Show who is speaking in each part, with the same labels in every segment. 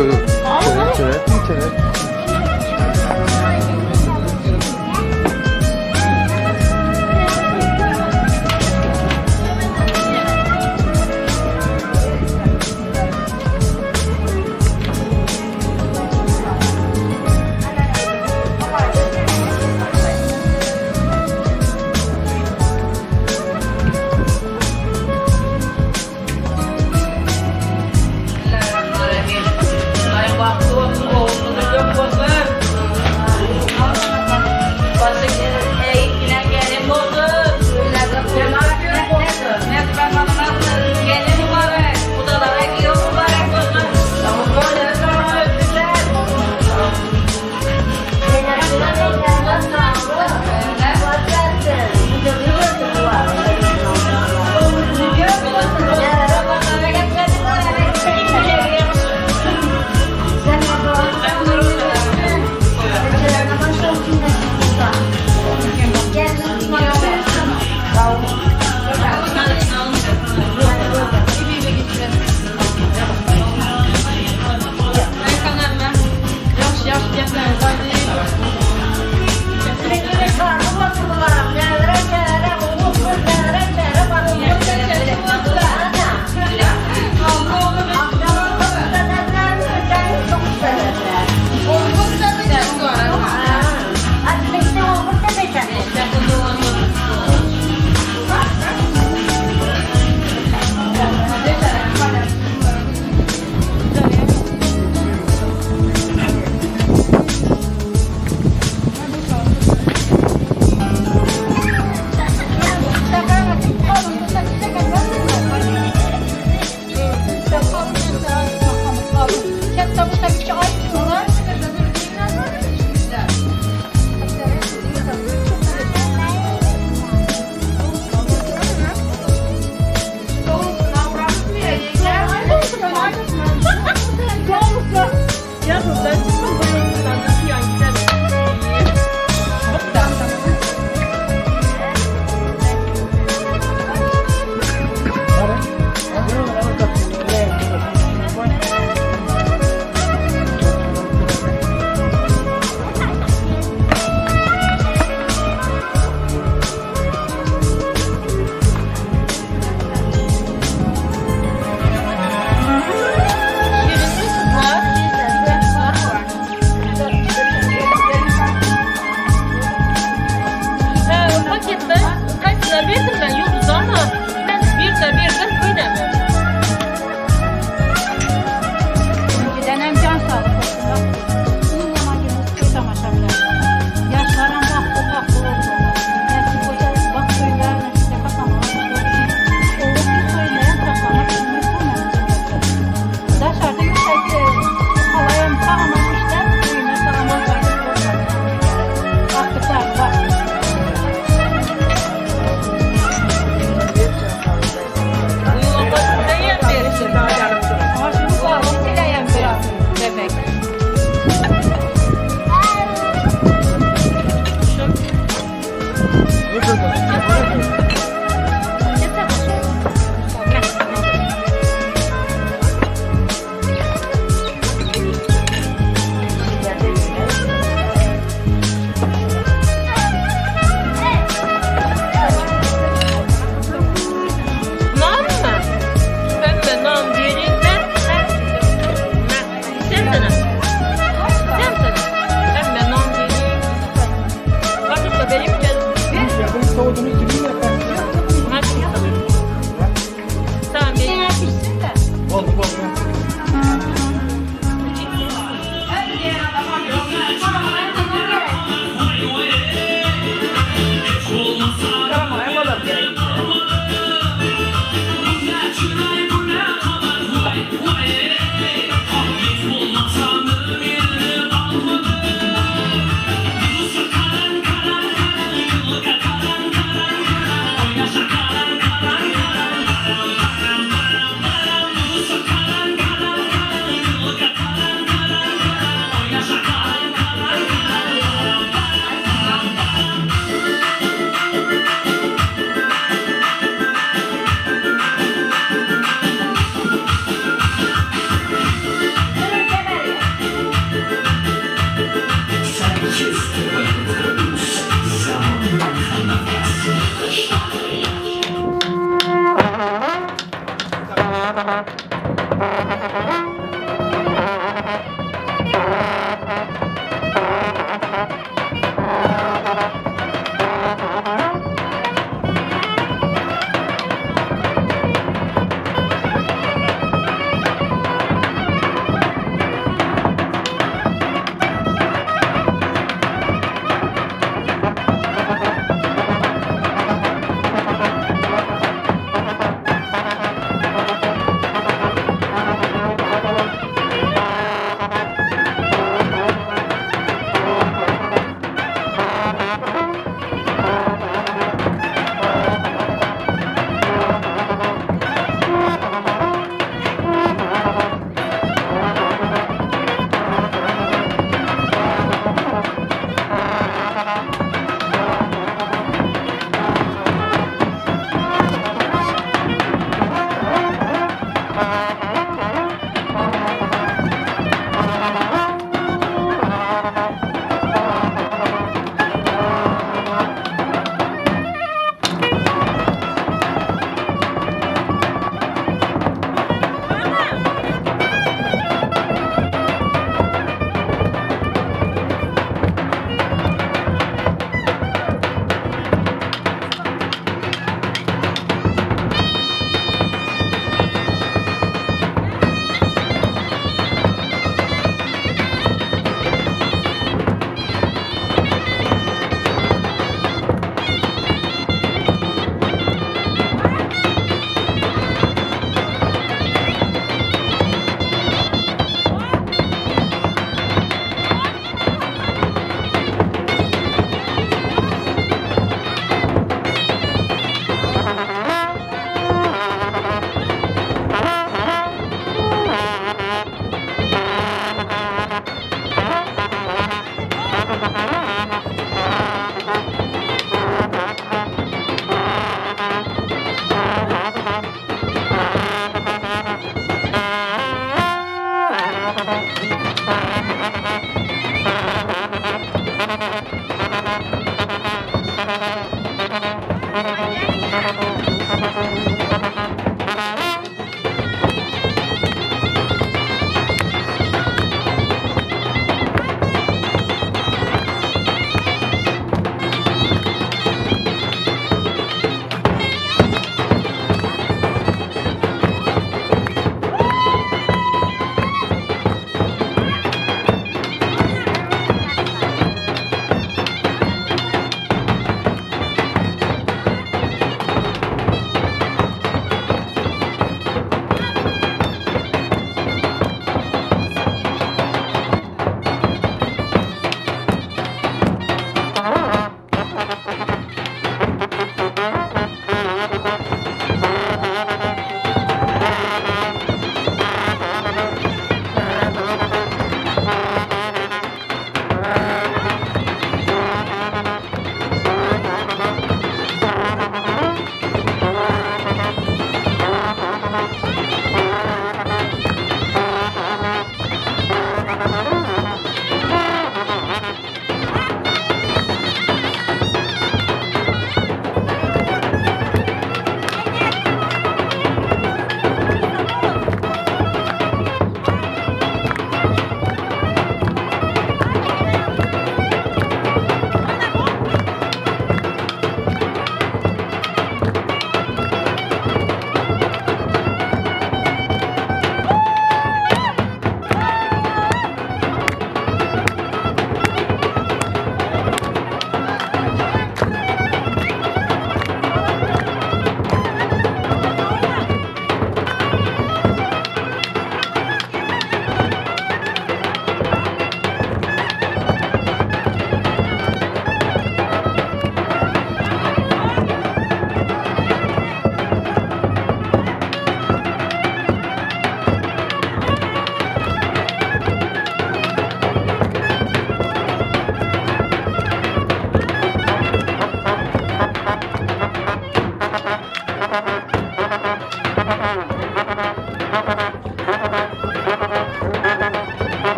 Speaker 1: Ýok, ýok. Çerek, çerek, çerek.
Speaker 2: Bismillahirrahmanirrahim. Hudaýyň wagty bolsun, ogluny-da.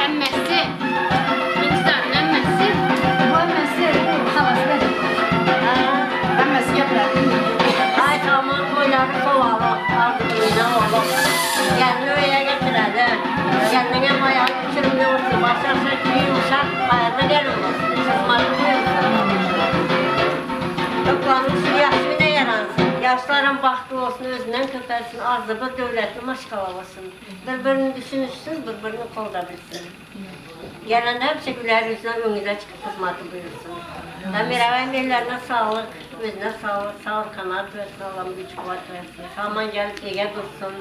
Speaker 2: Emmesi. İnsanın emmesi.
Speaker 3: Bu emmesi halası.
Speaker 4: Emmesi gətirər.
Speaker 5: Ay aman toyları soğalım, ardından oğlum. Kendini öyle getirelim. Kendine bayağı düşürümlü olsun. Başarsa ki uşak ayağına gel olsun. Sızmalı buyursun. Toplanmış yaşı ne yaransın. Yaşların bahtı olsun, özünden köpərsin, arzı bir dövlətli maşqala olsun. Bir-birini düşünürsün, bir-birini kolda bilsin. Gələndə həmişə gülər yüzlə önünüzə çıxıb xidməti buyursun. Əmir əvəm ellərinə sağlıq, özünə sağlıq, sağ kanat versin, Allah'ın güc quvvat versin. Saman gəlib eyə dursun.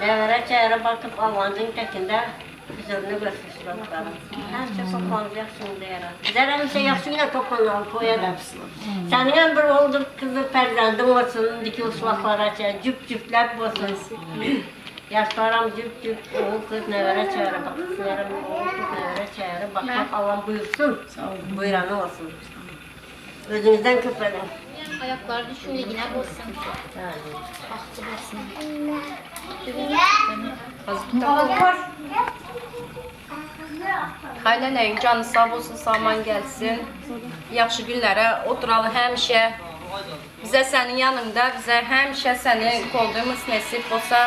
Speaker 5: Nəvərə çəyərə baxıb Allah'ın təkində huzurunu görsün suratları. Həmişə toplanıb yaxşı gündə yaransın. Bizlər həmişə yaxşı günə toplanalım, toya da. Sənin həm bir oğlu, qızı, fərzəndin olsun, indiki uşaqlara çək, cüp cüpləb olsun. Yaşlarım cüp cüp, oğul qız nəvərə çəyərə baxsın, oğul qız nəvərə çəyərə baxmaq Allah buyursun. Buyuranı olsun. Özünüzdən köp edin.
Speaker 2: Ayakları düşündüğüne olsun. Bahtı olsun.
Speaker 4: Xaylələyin canı sağ olsun, saman gəlsin. Yaxşı günlərə oturalı həmişə. Bizə sənin yanında, bizə həmişə səni qolduyumuz nəsib olsa,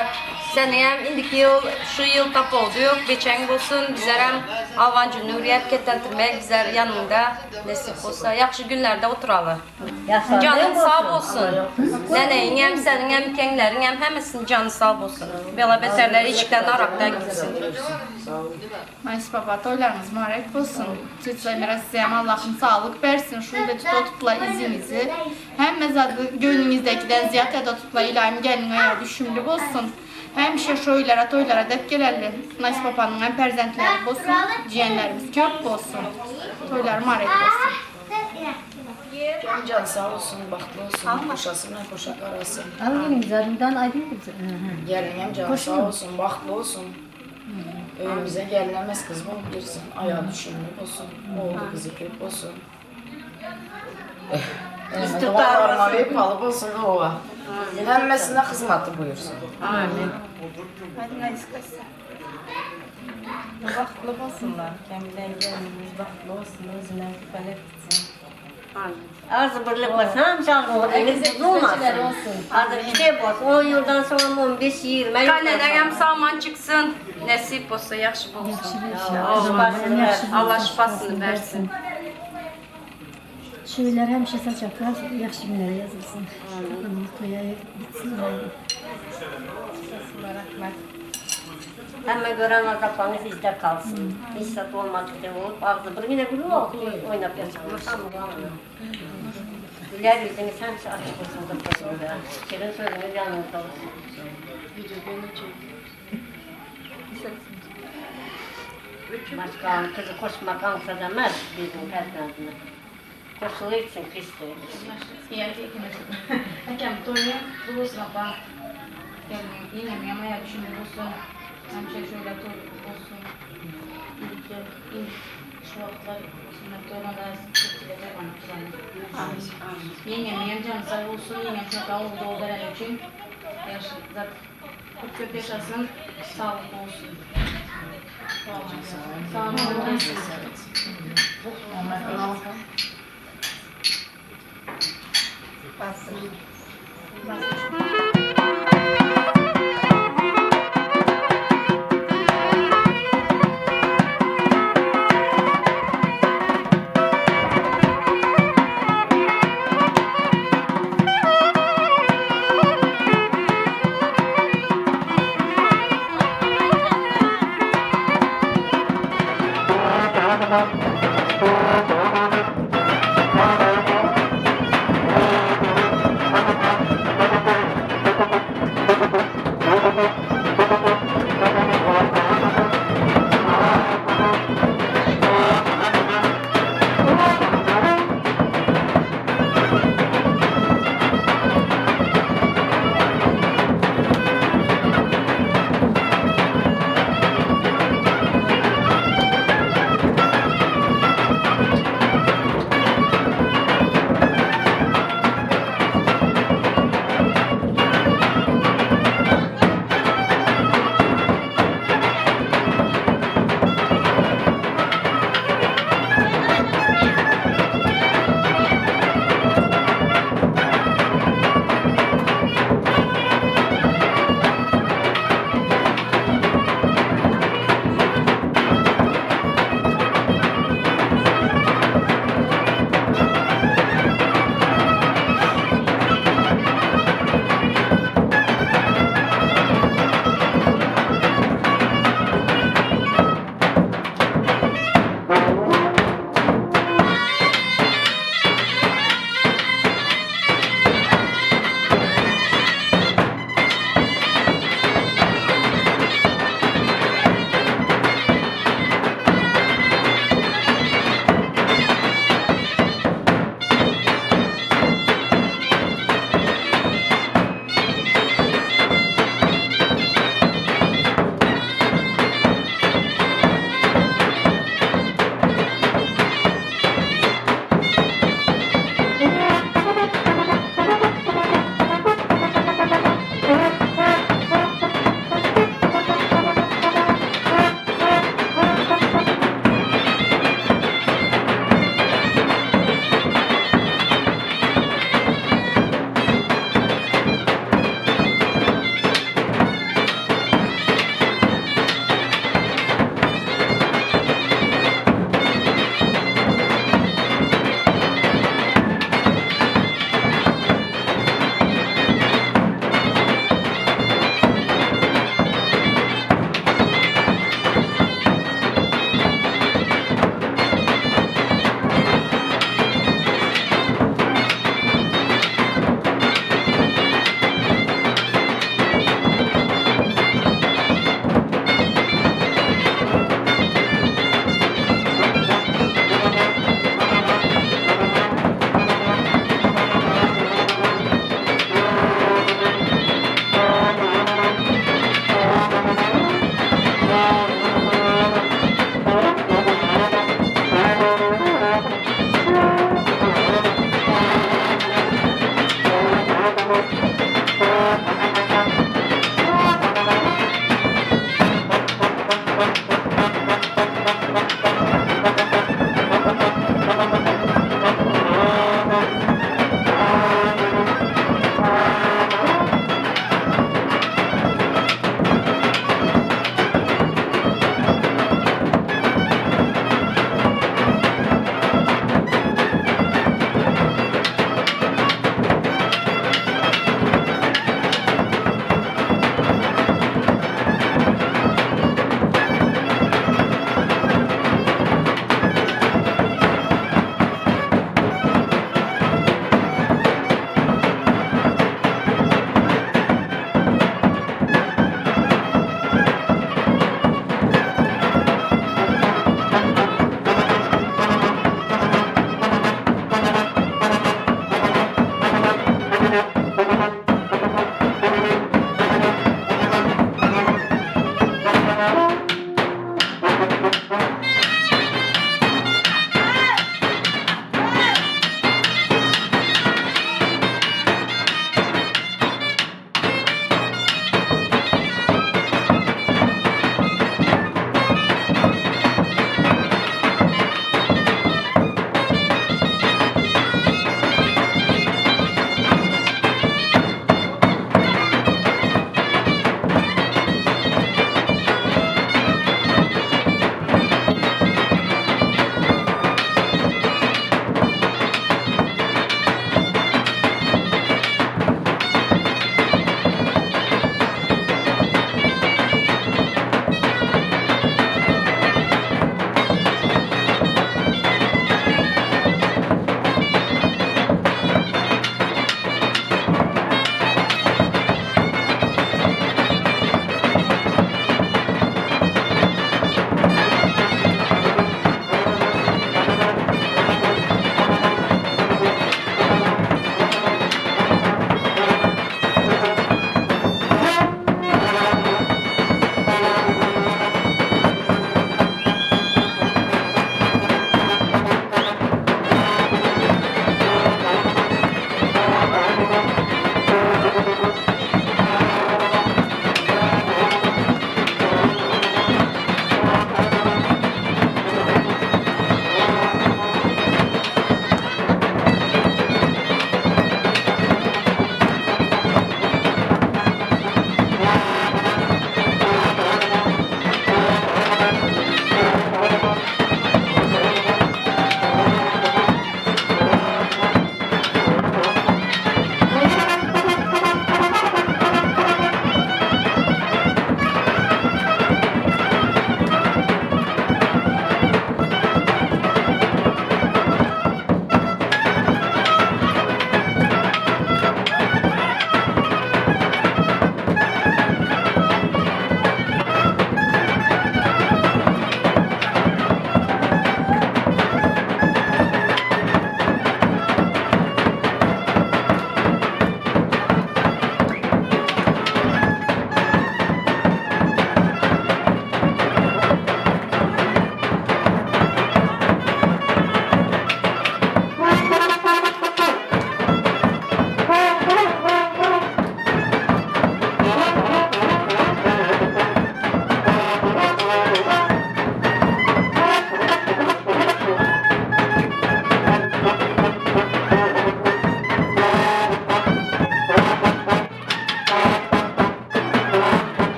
Speaker 4: səni həm indiki il, şu il tap olduq, geçən olsun, bizə həm Alvan gününü ürəyət ketəndirmək bizə yanında nəsib olsa, yaxşı günlərdə oturalı. Canın sağ olsun. Nənəyin həm sənin, həm kənglərin, həm həməsinin canı sağ olsun. Belə bətərləri içkdən, araqdan gitsin.
Speaker 6: Mayıs baba toylarınız mübarek olsun. Cücəmirə sizə Allah'ın sağlık versin. Şunu da tutla izinizi. Hem mezadı gönlünüzdekidən ziyade de tutla ilahim gelin ayağı düşümlü olsun. Həmişə şoylara, toylara dəb gələrli. Nays babanın hem perzentleri olsun, ciyənlərimiz köp olsun. Toylar mübarek olsun.
Speaker 7: Can sağ olsun, baxtlı olsun, qoşasına qoşa qarasın.
Speaker 3: Al gelin güzel, aydın güzel.
Speaker 7: Gəlinəm canı sağ olsun, baxtlı olsun. Evimize gəlinəməz qız olub girsin, ayağı düşümlü olsun, oğlu qızı köp olsun.
Speaker 5: İstiqrar olsun.
Speaker 7: Verib alıb olsun ova. Həmməsinə xidməti buyursun.
Speaker 4: Baxtlı olsunlar. Kəmilən gəlinimiz baxtlı olsun, özündən küpələk gitsin.
Speaker 5: Az birlik olsun, həmişə ağzınız olmasın. Az bir şey olsun, 10 yıldan sonra 15, 20 yıldan
Speaker 4: Qaynənəm saman çıxsın, nəsib olsa, yaxşı olsun.
Speaker 5: Şifasını versin.
Speaker 4: Allah şifasını versin.
Speaker 3: Şu evler həmişə saçaklar, yaxşı günlərə yazılsın. Toplumumuz toya bitsin.
Speaker 4: Rəhmət.
Speaker 5: Hemme gören azaplaryňyz izde kalsyn. Hiç zat bolmadyk deý bolup, agzy bir ýene gülüp oýnap ýaşaňyz. Güler ýüzüňiz hemişe açyk bolsun gyrpygyňyza. Şirin sözüňiz ýanyňyzda bolsun. Maşgalaň gyzy goşmak aňsat emes biziň perzendine. Goşulyp üçin Kristo.
Speaker 2: Ekem toýuň kutly bolsun apa. Gelniň ýeňňem ýamaýa düşündi bolsun. Hemişe şöyle toý bolsun. Birlikde şu wagtlar sünnet toýuna köpçülige toýlanyp durany. Ýeňňem ýem jany sag bolsun. Ýeňňem şaka ogul dogul bereni üçin. Ýagşy zat köp köp ýaşasyn. Saglyk bolsun. Sag boluň.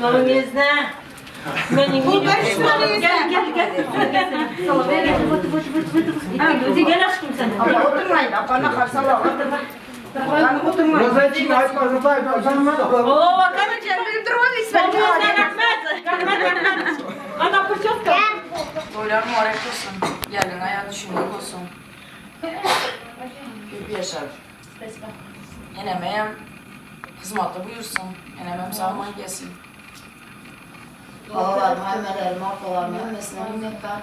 Speaker 5: Düşmanın yüzüne. Benim Gel gel gel. Gel aşkım sen.
Speaker 7: Oturmayın, bana karşıla oturma. Toylar mübarek olsun. Gelin ayağı düşünmek olsun. Köp yaşar. Enemeyem hizmetde buyursun. Enemem sağman gelsin. Halalarım, hemmelerim, ablalarım, hemmesine minnettar.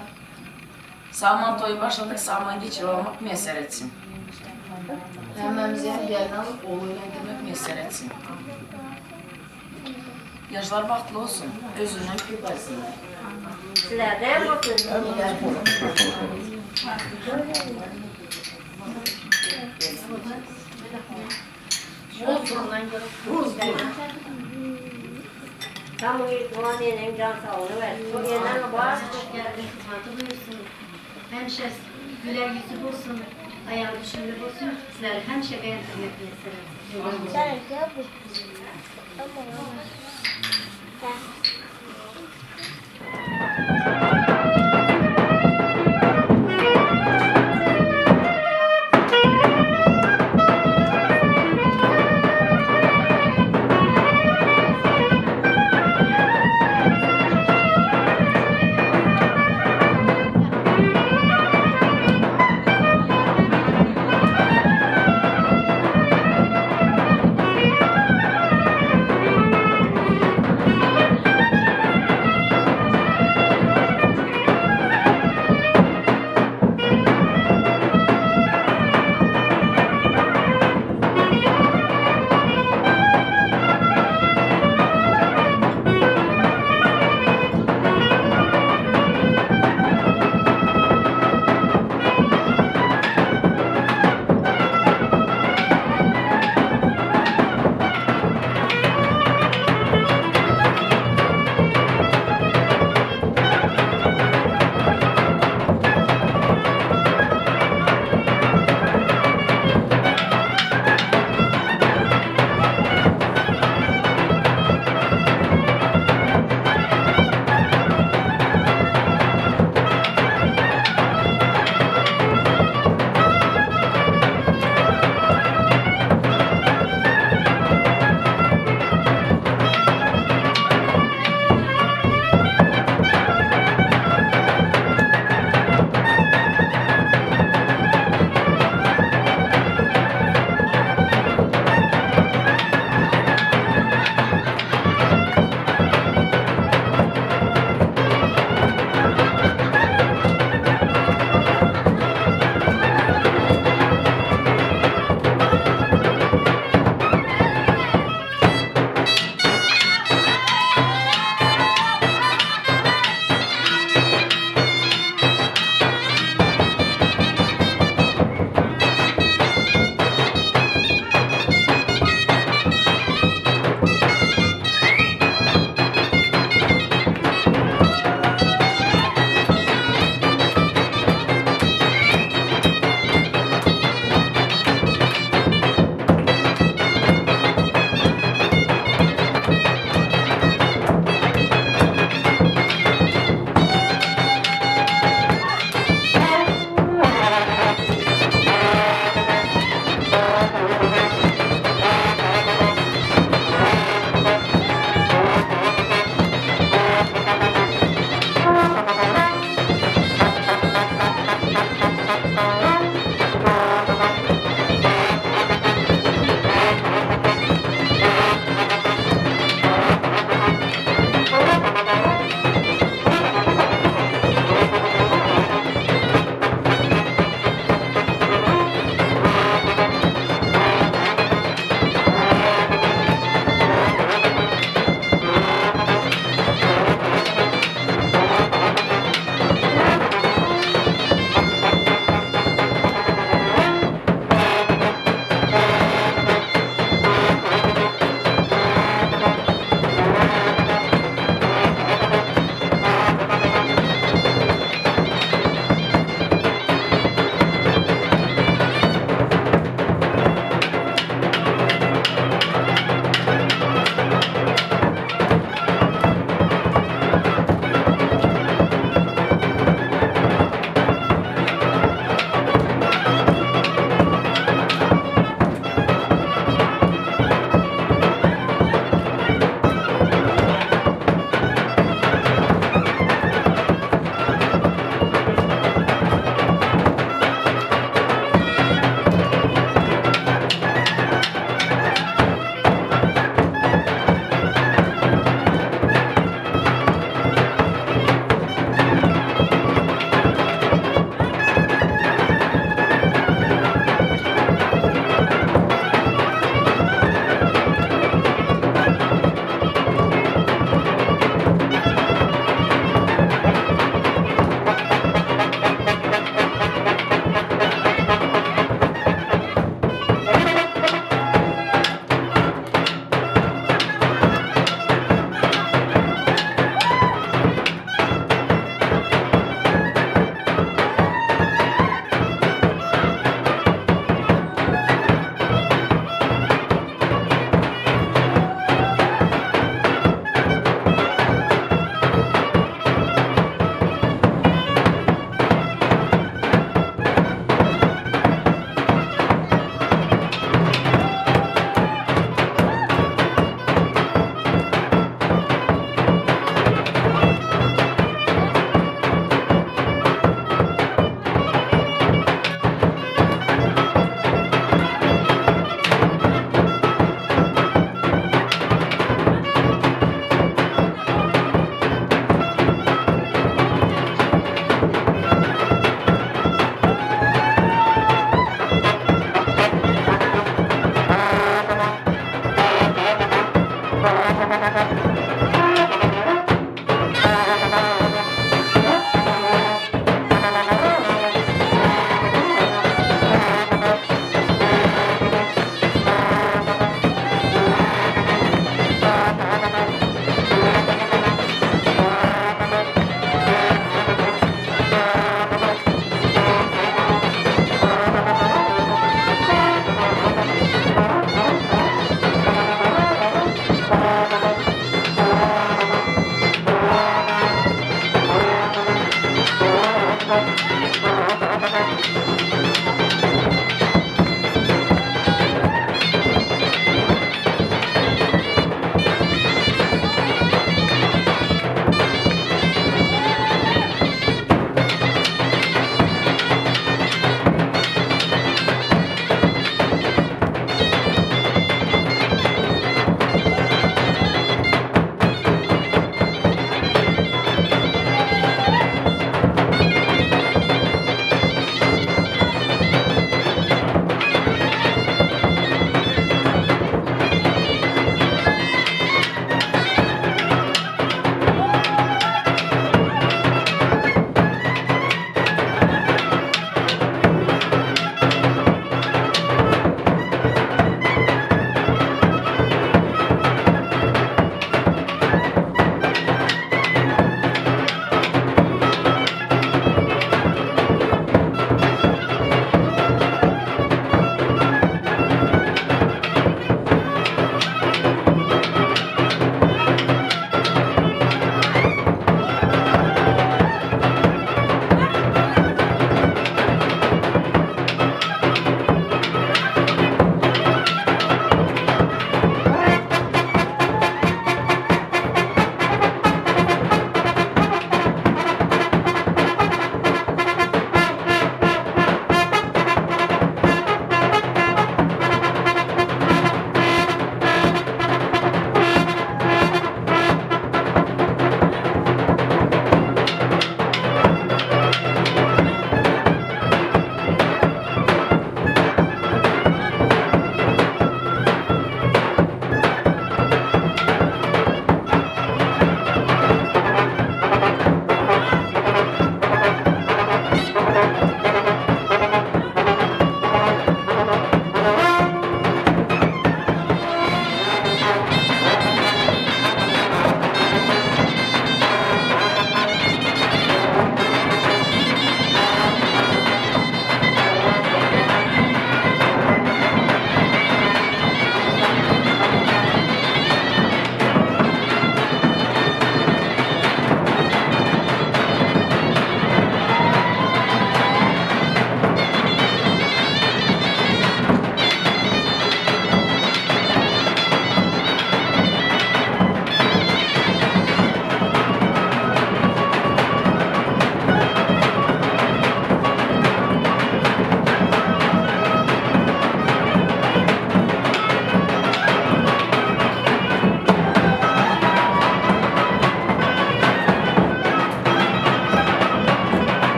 Speaker 7: Sağman toyu başladık, sağman geçir olmak müyesser etsin. Hemmemizi hem gelin alıp oğluyla demek müyesser etsin. Yaşlar bahtlı olsun, özünden köp etsinler.
Speaker 5: Sizlerden olsun. Tam o doğan yeğenim can sağlığı versin. Bu yeğenim var.
Speaker 3: Çok geldi, hizmeti buyursun. Həmişə gülər yüzü olsun, ayağı düşümlü olsun. Sizləri həmişə bəyəndirmək müyəssər etsin.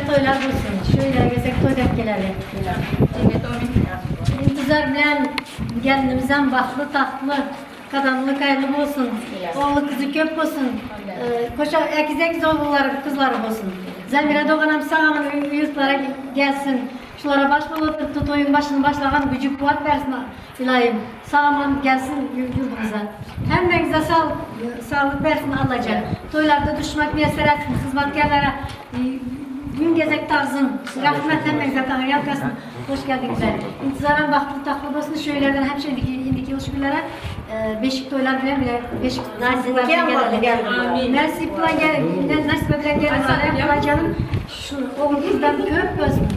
Speaker 3: toýlar bolsun. Şöyle gezek toý dep geleli. İntizar bilen gelinimizem bahtly tahtly, kazanly kaýly bolsun. Ogly kyzy köp bolsun. Koşa ekiz ekiz ogullary kyzlary bolsun. Zamira doganam sag aman ýurtlara gelsin. Şulara baş bolup oturypdy toýuň başyny başlagan güjük kuwwat bersin Ylaýym sag aman gelsin ýurdumyza. Hemmäňize saglyk bersin Allajan. Toýlarda duşmak miýesser etsin hyzmatkärlere gün gezek tagzym rahmet hemmäňize Taňryýalkasyn hoş geldiňizler. Intizaram bagtly tahtly bolsun şu öýlerden hemşe indiki indiki ýyl şu günlere beşik toýlar bilen bile beşik
Speaker 5: Nasip
Speaker 3: bilen Nasip bilen nasip bilen gel canım şu ogul kızdan köp olsun.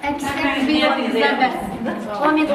Speaker 3: Ekis ekis bir kızlar versin. Amin.